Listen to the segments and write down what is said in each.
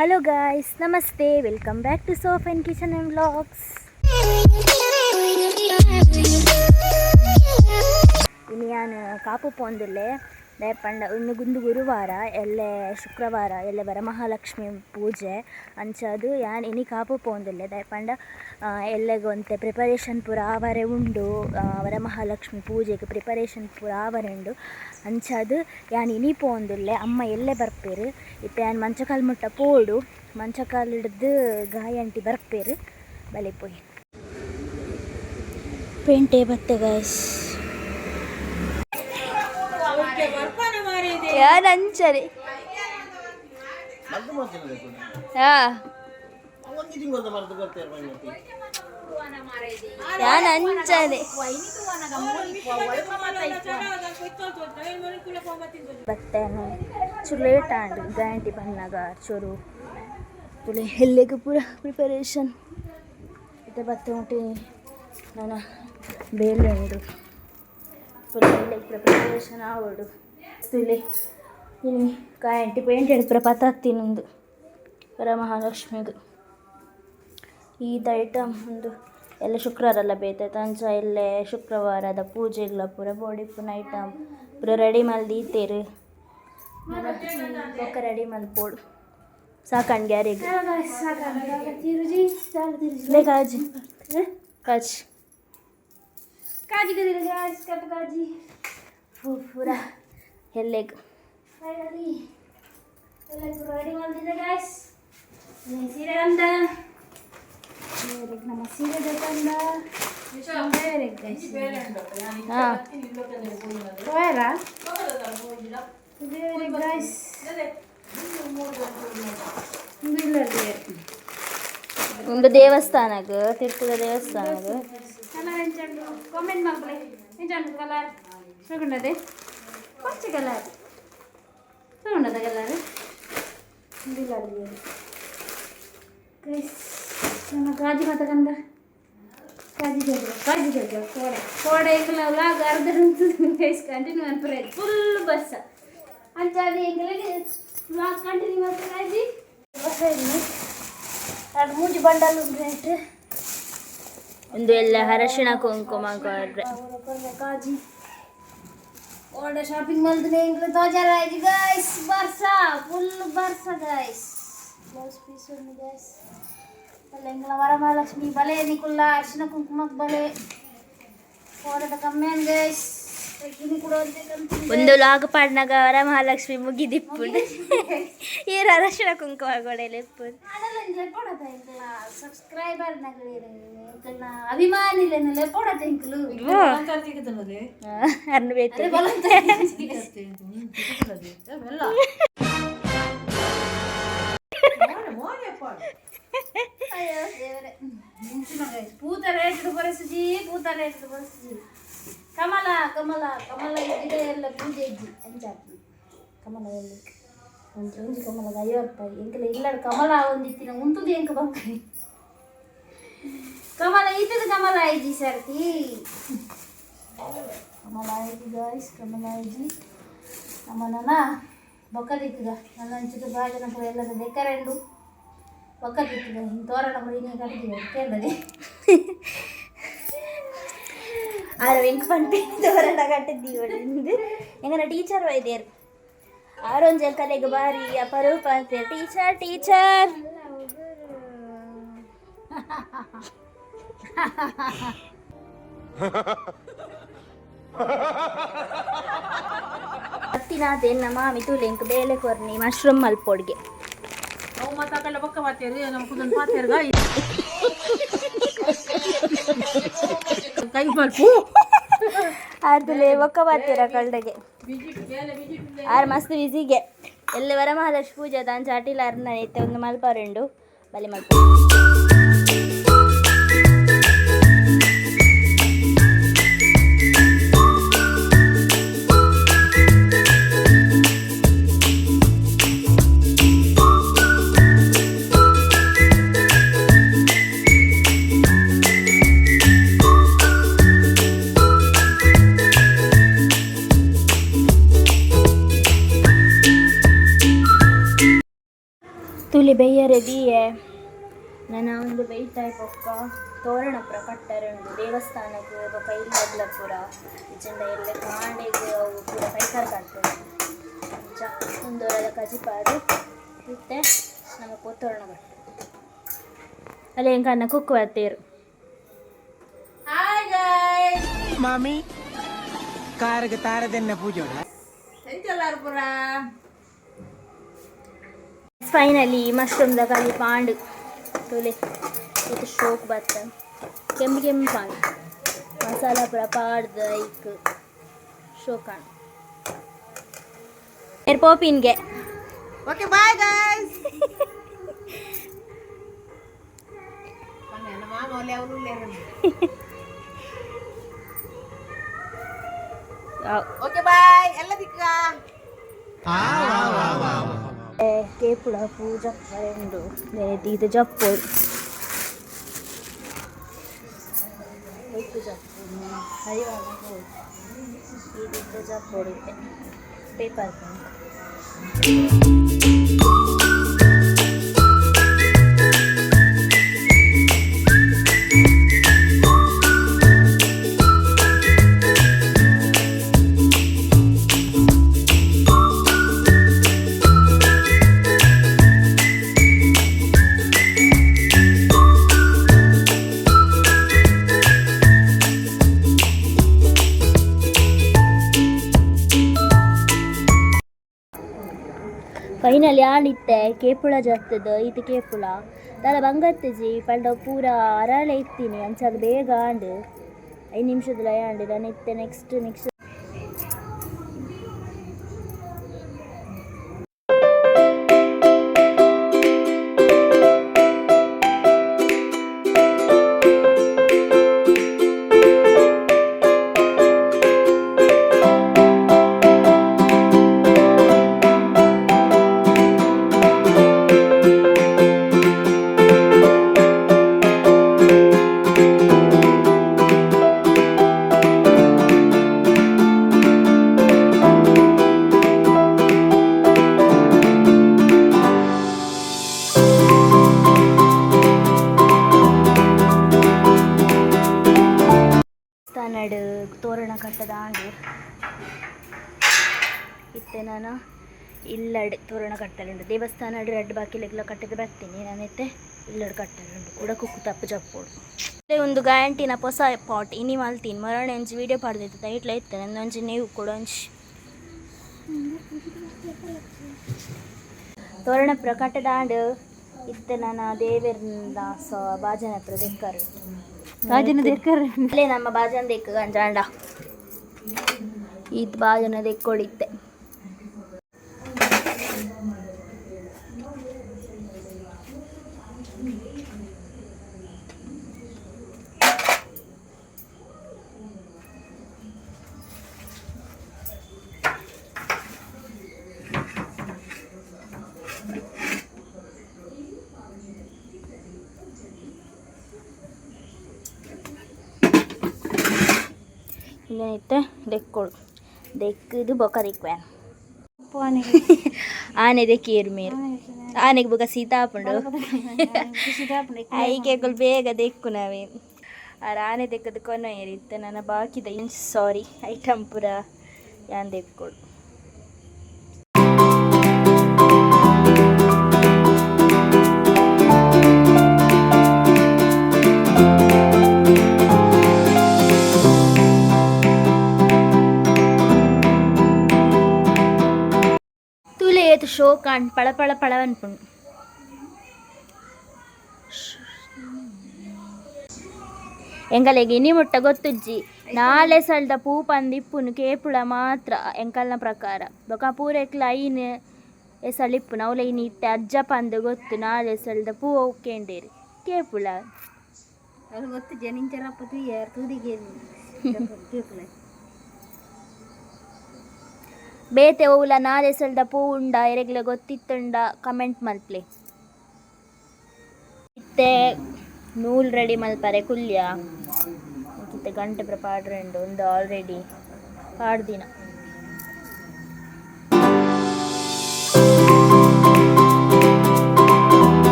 Hello guys, namaste. Welcome back to Sof and Kitchen and Vlogs. ಇನಿ ಯಾನ್ ಕಾಪು ಪೋಂದುಲ್ಲೆ. ದಾಯೆ ಪಂಡ ಇನಿ ಉಂದು ಗುರುವಾರ, ಎಲ್ಲೆ ಶುಕ್ರವಾರ, ಎಲ್ಲೆ ವರಮಹಾಲಕ್ಷ್ಮಿ ಪೂಜೆ. ಅಂಚಾದ್ ಯಾನ್ ಇನಿ ಕಾಪು ಪೋಂದುಲ್ಲೆ. ದಾಯೆ ಪಂಡ ಎಲ್ಲೆಗ್ ಒಂತೆ ಪ್ರಿಪರೇಷನ್ ಪೂರ ಆವರೆ ಉಂಡು. ವರಮಹಾಲಕ್ಷ್ಮಿ ಪೂಜೆಗ್ ಪ್ರಿಪರೇಷನ್ ಪೂರ ಆವರೆ ಉಂಡು. ಅಂಚಾದ್ ಯಾನ್ ಇನಿ ಪೋಂದುಲ್ಲೆ. ಅಮ್ಮ ಎಲ್ಲೆ ಬರ್ಪೆರ್. ಇತ್ತೆ ಯಾನ್ ಮಂಚಕಾಲ್ ಮುಟ್ಟ ಪೋಡು. ಮಂಚಕಾಲ್ ಹಿಡ್ದು ಗಾಯಂಟಿ ಬರ್ಪೆರ್. ಬಲೆ ಪೋಯಿ. ಪೇಂಟೆ ಬತ್ತೆ ಗಾಯ್ಸ್. ಯಾನ್ ಅಂಚನೆ. ಮದ್ದು ಮಾಡ್ತಿಲ್ಲ. ಹಾ. ಒಂಜಿ ತಿಂಗಳು ಮದ್ದು ಕೊಡ್ತೇವೆ ಮಣ್ಣಿ. ಯಾನ್ ಅಂಚನೆ ಬತ್ತೇನೆ. ಚೂರು ಲೇಟ್ ಆಂಡ್ ಗಾಯಂಟಿ ಬನ್ನಗ. ಚೂರು ತುಲೆ ಎಲ್ಲೆಗ್ ಪೂರ ಪ್ರಿಪರೇಷನ್. ಇತ್ತೆ ಬತ್ತೆ ಉಂಟು. ನನ ಬೇಲೆ ಉಂಡು ಪೂರ. ಎಲ್ಲೆಗ್ ಪ್ರಿಪರೇಷನ್ ಆವೊಡು. ತುಲೆ ಇನಿ ಗಾಯಂಟಿ ಪೇಂಟೆಡ್ ಪೂರ ಪತತ್ತಿನುಂದು ವರಮಹಾಲಕ್ಷ್ಮಿಗ್. ಈದ ಐಟಮ್ ಉಂದು ಎಲ್ಲ ಶುಕ್ರವಾರ ಬೇತೆ ಅಂಚ ಎಲ್ಲೆ ಶುಕ್ರವಾರದ ಪೂಜೆಗ್ಲ ಪೂರ ಬೋಡಿಪ್ಪುನ ಐಟಮ್ ಪೂರ ರೆಡಿ ಮಲ್ದೀತೆರ್. ಬೊಕ್ಕ ರೆಡಿ ಮಲ್ಪೊಡು. ಸಾಕಂಡ್ ಗ್ಯಾರೆಗ್ ಲೇ. ಕಾಜಿ ಕಾಜಿ. ಕಾಜಿ ಕದಿರ ಗಾಯ್ಸ್, ಕಟ್ಟು ಕಾಜಿ. ಪೂರ ಎಲ್ಲೆಗ್. ಫೈನಲಿ ಎಲ್ಲ ರೆಡಿ ಮಾಡ್ತಿದ್ದೆ ಗಾಯ್ಸ್. ಸೀರೆ ಅಂದ ನಮ್ಮ ಸೀರೆ ಬೇಕಂದ ಬೇರೆ ಗೈಸ್. ಹಾಂ. ಹೋಯರ ಬೇರೆ ಗಾಯ್ಸ್. ಇಲ್ಲ. ಒಂದು ದೇವಸ್ಥಾನಗ್, ತಿರ್ತದ ದೇವಸ್ಥಾನಗ್. ಕಲರ್ ಎಂಚಂಡು ಕಾಮೆಂಟ್ ಮಲ್ಪಲೆ. ಎಂಚಂಡು ಕಲರ್? ಸುಗುಂಡದೆ ಪಚ್ಚ ಕಲರ್ ಸುಗುಂಡದ ಕಲರ್ ಇಲ್ಲ. ಗೈಸ್, ನಮ್ಮ ಕಾಜಿ ಮಾತ ಕಂದ ಕಾಜಿ ಜೋಗ ಕಾಜಿ ಜೋಗ ಕೋಡೆ ಕೋಡೆ. ಎಂಕಲ ವ್ಲಾಗ್ ಅರ್ಧ ಗೈಸ್ ಕಂಟಿನ್ಯೂ ಅನ್ಪರೆ. ಫುಲ್ ಬಸ್ ಅಂಚಾದ ಎಂಕಲಿಗೆ ವ್ಲಾಗ್ ಕಂಟಿನ್ಯೂ ಮಾಡ್ತಾರೆ ಕಾಜಿ. ಬಸ್ ಎರಡು ಮೂಜಿ ಬಂಡಲ್ ಉಂಟು. ಒಂದು ಎಲ್ಲ ಅರಶಿಣ ಕುಂಕುಮ ಕೊಡ್ರೆ. ಕಾಜಿ ಕೋಡೆ ಶಾಪಿಂಗ್ ಮಲ್ದಿನ ಎಂಕಲ ತೋಜಾರ ಗೈಸ್. ಬರ್ಸ, ಫುಲ್ ಬರ್ಸ ಗೈಸ್. ಬ್ಲೌಸ್ ಪೀಸ್ ಉಂಡು ಗೈಸ್. ಅಲ್ಲ ಎಂಕಲ ವರಮಹಾಲಕ್ಷ್ಮಿ ಬಲೆ, ನಿಕುಲ್ಲ ಅರಿಶಿನ ಕುಂಕುಮಕ್ ಬಲೆ. ಕೋಡೆದ ಕಮ್ಮಿ ಗೈಸ್. ಕೂಡ ಒಂದು ಲಾಗ್ ಪಾಡ್ನಾಗ ವರಮಹಾಲಕ್ಷ್ಮಿ ಮುಗಿದಿಪ್ಪುಂಡು. ಈರ್ ಅರಶಿಣ ಕುಂಕುಮ ಕೊಡೆಲೆ ಇಪ್ಪುಂಡು. ಲೆಪ್ಪಡತ ಎಂಕಲ ಸಬ್ಸ್ಕ್ರೈಬರ್ ನಗಲೇರು, ಎಂಕಲ್ನ ಅಭಿಮಾನಿಲೆನ ಲೆಪ್ಪಡತ ಎಂಕಲು. ಅರ್ನು ಬೇತೆ. ಅಯ್ಯೋ ದೇವರೇ. ಪೂತ ರೇಟ್ ಬರೆಸುಜಿ, ಪೂತ ರೇಟ್ ಬರೆಸುಜಿ. ಕಮಲ ಕಮಲ ಕಮಲ ಗಿಡ ಎಲ್ಲ ಪೂಜೆ ಇಜ್ಜಿ. ಅಂಚ ಕಮಲ ಎಲ್ಲಿ? ಒಂಜಿ ಒಂಜಿ ಕಮಲದ 50 ರೂಪಾಯಿ. ಎಂಕಲ ಇಲ್ಲಡ್ ಕಮಲ ಒಂದಿತ್ತಿನ ಉಂತುದು ಎಂಕ ಬಂಕರಿ. ಕಮಲ ಇತ್ತದ, ಕಮಲ ಐಜಿ ಸರ್ತಿ. ಕಮಲ ಐಜಿ ಗಾಯ್ಸ್, ಕಮಲ ಐಜಿ. ನಮ್ಮನ ಬೊಕ್ಕ ದಿಕ್ಕುಗ ನನ್ನ ಅಂಚದ ಭಾಜನ ಪೂರ ಎಲ್ಲದ ದೆಕ್ಕರೆಂಡು. ಬೊಕ್ಕ ದಿಕ್ಕುಗ ಹಿಂಗೆ ತೋರಣ ಪೂರ ಇನ್ನೇ ಕಟ್ಟಿದ್ದೀವಿ ಕೇಂದ್ರದೆ. ಆರು ಎಂಕ್ ಪನ್ಪಿ ತೋರಣ ಕಟ್ಟಿದ್ದೀವಿ. ಎಂಗನ ಟೀಚರ್ ವೈದ್ಯರು ಆರೊಂಜಲ್ ಕಲೆಗ್ ಬಾರಿ ಅಪರೂಪ ಅಂತೆ. Teacher, teacher. ಅತ್ತಿನಾಥ ಎನ್ನ ಮಾಮಿ ತುಲೆ ಎಂಕ್ ಬೇಲೆ ಕೊರ್ನಿ ಮಶ್ರೂಮ್ ಮಲ್ಪೊಡ್ಗೆ. ಅವು ಮಾತಾಕಲ್ಲ ಬೊಕ್ಕ ಪಾತೇರು ನಮ್ಮ ಕುದನ್ ಪಾತೇರ್ಗ ಕೈ ಮಲ್ಪು. ಆರ್ದುಲೆ ಬೊಕ್ಕ ಬಾತೀರ ಕಲ್ಡಗೆ. ಬಿಜಿ ಬೇಲೆ ಬಿಜಿ. ಆರ್ ಮಸ್ತ್ ಬಿಸಿಗೆ. ಎಲ್ಲ ವರಮಹಾಲಕ್ಷ್ಮಿ ಪೂಜೆ ದಾಂಚ ಅಟಿಲ ಅರ್ನ ಇತ್ತೆ ಒಂದು ಮಲ್ಪರುಂಡು. ಬಲಿ ಮಲ್ಪ. ಪುಲಿ ಬೆಯ್ಯರೆ ದಿಯೆ ನನ್ನ ಒಂದು ಬೇಯ್ತಾಯಿ ಬೊಕ್ಕ ತೋರಣ ಪೂರ ಕಟ್ಟರೆ ಉಂಡು ದೇವಸ್ಥಾನಕ್ಕೆ ಬೊಕ್ಕ ಇಲ್ಲಗ್ಲ ಪೂರ ಇಜ್ಜಂಡ ಎಲ್ಲೆ ಕಾಂಡೆಗ್ ಅವು ಪೂರ ಕೈಕಾರ್ ಕಟ್ತದೆ ಅಂಚ ಒಂದೊರದ ಕಜಿಪಾದು ಇತ್ತೆ ನಮ್ಮ ತೋರಣ ಕಟ್ಟು ಅಲ್ಲ ಎಂಕನ್ನ ಕುಕ್ಕು ಬತ್ತೇರು. Hi guys. ಮಾಮಿ ಕಾರಿಗೆ ತಾರದೆನ್ನ ಪೂಜೋಡ. ಎಂಚಲ್ಲಾರು ಪೂರ? ಫೈನಲಿ ಮಶ್ರೂಮ್ದ ಕಲಿ ಪಾಂಡು ತುಲೆ ಇದು ಶೋಕ್ ಬತ್ತ ಕೆಂಪು ಕೆಂಪು ಪಾಂಡು ಮಸಾಲ ಪೂರ ಪಾಡ್ದು ಐಕ್ ಶೋಕಾಂಡ್ ಪೋಪಿನ್ಗೆ. Okay, bye guys. ಮಾಮ ಒಲೆ ಅವನು. ಓಕೆ, ಬಾಯ್ ಎಲ್ಲ ದಿಕ್ಕ. ಕೇಪುಳ ಪೂಜ ಉಂಡು ಇದು ಜಪ್ಪು ಜಪ್ಪು ಹರಿವಾಗ ಇದು ಜಪ್ಪು ಇತ್ತೆ ಪೇಪರ್. ಫೈನಲಿ ಆಣಿತ್ತೆ ಕೇಪುಳ ಜತ್ತದ ಇದು ಕೇಪುಳ ದಾಲ ಬಂಗತ್ತಜಿ ಪಂಡ ಪೂರ ಅರಳೆ ಇತ್ತೀನಿ ಅಂಚಾದ ಬೇಗ ಆಂಡ್ 5 ನಿಮಿಷದ ಆಂಡ್ ದಾನ ಇತ್ತೆ ನೆಕ್ಸ್ಟ್ ನೆಕ್ಸ್ಟ್. ದೇವಸ್ಥಾನಡ್ ತೋರಣ ಕಟ್ಟದ ಆಂಡ್ ಇತ್ತೆ ನಾನು ಇಲ್ಲಡ್ ತೋರಣ ಕಟ್ಟಲುಂಡು. ದೇವಸ್ಥಾನಡ್ ರಡ್ಡ್ ಬಾಕಿಲೆಗ್ಲ ಕಟ್ಟದ ಬರ್ತೀನಿ ನಾನು. ಇತ್ತೆ ಇಲ್ಲಡ್ ಕಟ್ಟಲುಂಡು ಕೂಡ ಕುಕ್ಕು ತಪ್ಪು ಜಪ್ಪೋಡು ಒಂದು ಗಾಯಂಟಿನ ಹೊಸ ಪಾಟ್ ಇನಿ ಮಲ್ತೀನಿ ಮರಣೆ ಒಂಜಿ ವೀಡಿಯೋ ಪಾಡ್ದಿತ್ತು ಇಟ್ಲ ಇತ್ತೆ ನಂದೊಂಜಿ ನೀವು ಕೂಡ ಒಂಜಿ ತೋರಣ ಪೂರ ಕಟ್ಟದಾಂಡ್ ಇತ್ತೆ ನನ್ನ ದೇವೆರ್ನ ಸ ಬಾಜನ ಪೂರ ದೆಕ್ಕರು. ಬಾಜನ ದೆಕ್ಕರು. ಅಲ್ಲೇ ನಮ್ಮ ಬಾಜನ ದೆಕ್ಕ ಗಂಜಾಂಡ ಈತ್ ಬಾಜನ ದೆಕ್ಕೊಳಿತ್ತೆ. ಇನ್ನೇನಿತ್ತೆ ದೆಕ್ಕೊಳು ದೆಕ್ಕದು ಬೊಕ್ಕ ದೆಕ್ವೆ ಆನೆ ದೆಕ್ಕಿಯರು ಮೇರು ಆನೆಗೆ ಬೊಕ ಸೀತ ಆಪುಂಡು. ಐಕೆಗುಲ್ ಬೇಗ ದೆಕ್ಕು ನಾವೇ ಆರ್ ಆನೆ ದೆಕ್ಕದು ಕೊನ ಇತ್ತೆ ನನ್ನ ಬಾಕಿದ ಸಾರಿ ಐಟಮ್ ಪೂರ ಯಾನ್ ದೆಕ್ಕೊಳು. ತೂಲೆ ಏತ್ ಶೋಕ್ ಆಂಡ್ ಪಳ ಪಳ ಪಳ ಅನ್ಪುಂಡು. ಎಂಕಲೆಗ್ ಇನಿ ಮುಟ್ಟ ಗೊತ್ತುಜ್ಜಿ ನಾಲೆ ಸಲ್ದ ಪೂ ಪಂದ್ ಇಪ್ಪುನು ಕೇಪುಳ ಮಾತ್ರ ಎಂಕಲ್ನ ಪ್ರಕಾರ. ಬೊಕ ಪೂರೆಕ್ಲ ಐನ್ ಎಸಳ್ ಇಪ್ಪುನು ಅವ್ಲ ಇನಿ ಇತ್ತೆ ಅಜ್ಜ ಪಂದ್ ಗೊತ್ತು ನಾಲೆ ಸಲ್ದ ಪೂ ಕೇಂಡೇರು ಕೇಪುಳ. ಅದು ಗೊತ್ತು ಜನಿಂಚರಪ್ಪ ತೂಯಾರ್ ತೂದಿಗೆ ಕೇಪುಲ. ಬೇತೆ ಒವ್ಲ ನಾಲೆ ಸಲ್ದ ಪೂ ಉಂಡ ಎರೆಗ್ಲ ಗೊತ್ತಿತ್ತುಂಡ ಕಮೆಂಟ್ ಮಲ್ಪ್ಲೆ. ಇತ್ತೆ ನೂಲ್ ರೆಡಿ ಮಲ್ಪರೆ ಕುಲ್ಯ ಇತ್ತೆ ಗಂಟೆ ಪೂರ ಪಾಡ್ರೆ ಉಂಡು ಒಂದು ಆಲ್ರೆಡಿ ಪಾಡ್ದಿನ.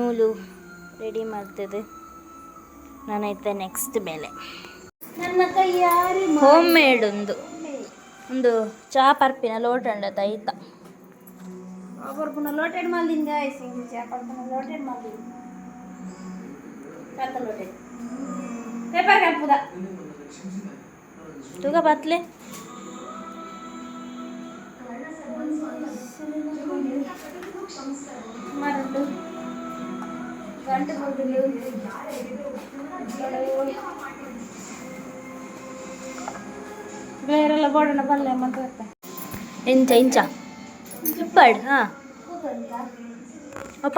ಮೂಲು ರೆಡಿ ಮಾಡ್ತದೆ. ನಾನು ಐತೆ ನೆಕ್ಸ್ಟ್ ಬೇಲೆ. ನನ್ನ ಕೈಯಾರಿ. ಹೋಮ್ ಮೇಡ್ ಒಂದು ಒಂದು ಚಾ ಪರ್ಪಿನ ಲೋಟ ಉಂಡತ ಐತ. ಪರ್ಪುನ ಲೋಟೆಡ್ ಮಲ್ದಿನ ಗಾಯ್ಸ್. ಚಾ ಪರ್ಪುನ ಲೋಟೆಡ್ ಮಲ್ದಿನ, ಚಾತ ಲೋಟೆಡ್ ಪೇಪರ್ ಕಲ್ಪುದ. ತೂಕ ಪತ್ಲೆ. ಮರಡು ಗಂಟು ಬದಲು. ಬೇರೆಲ್ಲ ಬೋಡೋಣ ಬಲ್ಲೆ ಮತ್ತೆ. ಎಂಚ ಇಂಚ ಇಪ್ಪಡ್ ಹಾಂ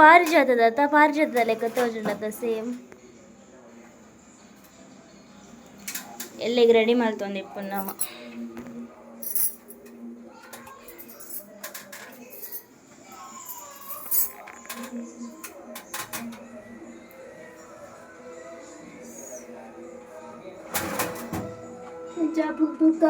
ಪಾರಿಜಾತದ ಪಾರಿಜಾತದ ಲೆಕ್ಕ ತೋಜುಂಡತ ಸೇಮ್. ಎಲ್ಲಿಗೆ ರೆಡಿ ಮಲ್ತೊಂದು ಇಪ್ಪು ನಮ್ಮ. ತೂಕ.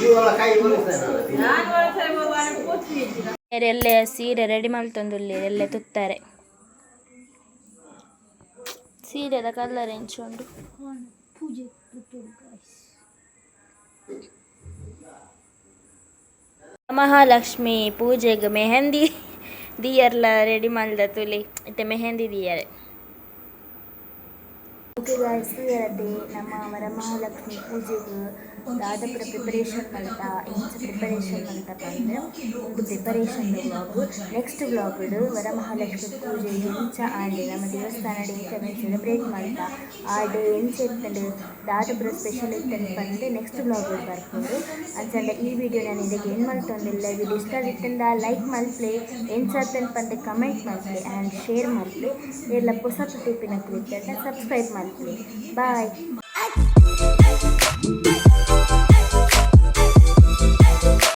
ಇವುಗಳ ಕೈ ಬರುತ್ತೆ. ಎಲ್ಲೆ ಸೀರೆ ರೆಡಿ ಮಲ್ತೊಂದುಲ್ಲೆರ್ ಎಲ್ಲೆ ತುತ್ತಾರೆ. ಸೀರೆದ ಕಲರ್ ಎಂಚ ಉಂಡು? ಪೂಜೆ ಗಾಯ್ಸ್. ಮಹಾಲಕ್ಷ್ಮಿ ಪೂಜೆಗೆ ಮೆಹಂದಿ ದಿಯರ್ಲ ರೆಡಿ ಮಲ್ದ ತುಲಿ. ಇತ್ತೆ ಮೆಹಂದಿ ದಿಯರೆ. ಓಕೆ ಗಾಯ್ಸ್, ಅದೇ ನಮ್ಮ ವರಮಹಾಲಕ್ಷ್ಮಿ ಪೂಜೆಗೆ ದಾದ ಪೂರ ಪ್ರಿಪರೇಷನ್ ಮಲ್ತ, ಎಂಚ ಪ್ರಿಪರೇಷನ್ ಮಲ್ತ ಪಂದ್ ಒಂದು ಪ್ರಿಪರೇಷನ್ ವ್ಲಾಗ್. ನೆಕ್ಸ್ಟ್ ವ್ಲಾಗ್ಡ್ ವರಮಹಾಲಕ್ಷ್ಮಿ ಪೂಜೆ ಎಂಚ ಆಂಡ್, ನಮ್ಮ ದೇವಸ್ಥಾನಡ್ ಎಂಚ ಸೆಲೆಬ್ರೇಟ್ ಮಲ್ತ, ಆ ಡೇ ಎಂಚ ಇತ್ತಂಡ್, ದಾದ ಪೂರ ಸ್ಪೆಷಲ್ ಇತ್ತಂಡ್ ಪಂದ್ ನೆಕ್ಸ್ಟ್ ವ್ಲಾಗ್ ಬರ್ಪುಂಡು. ಅಂಚಂಡ ಈ ವಿಡಿಯೋ ನಾನು ಇದಕ್ಕೆ ಏನು ಮಲ್ತೊಂದಿಲ್ಲ. ವಿಡಿಯೋ ಇಷ್ಟ ಇತ್ತಂಡ ಲೈಕ್ ಮಲ್ಪ್ಲೆ, ಎಂಚ ಆತಂಡ್ ಪಂದ್ ಕಮೆಂಟ್ ಮಲ್ಪ್ಲೆ ಆ್ಯಂಡ್ ಶೇರ್ ಮಲ್ಪ್ಲೆ. ಎಲ್ಲ ಪೊಸತ್ ತೂಪಿನಕುಲು ಇತ್ತಂಡ ಸಬ್ಸ್ಕ್ರೈಬ್ ಮಲ್ಪ್ಲೆ. ಬಾಯ್.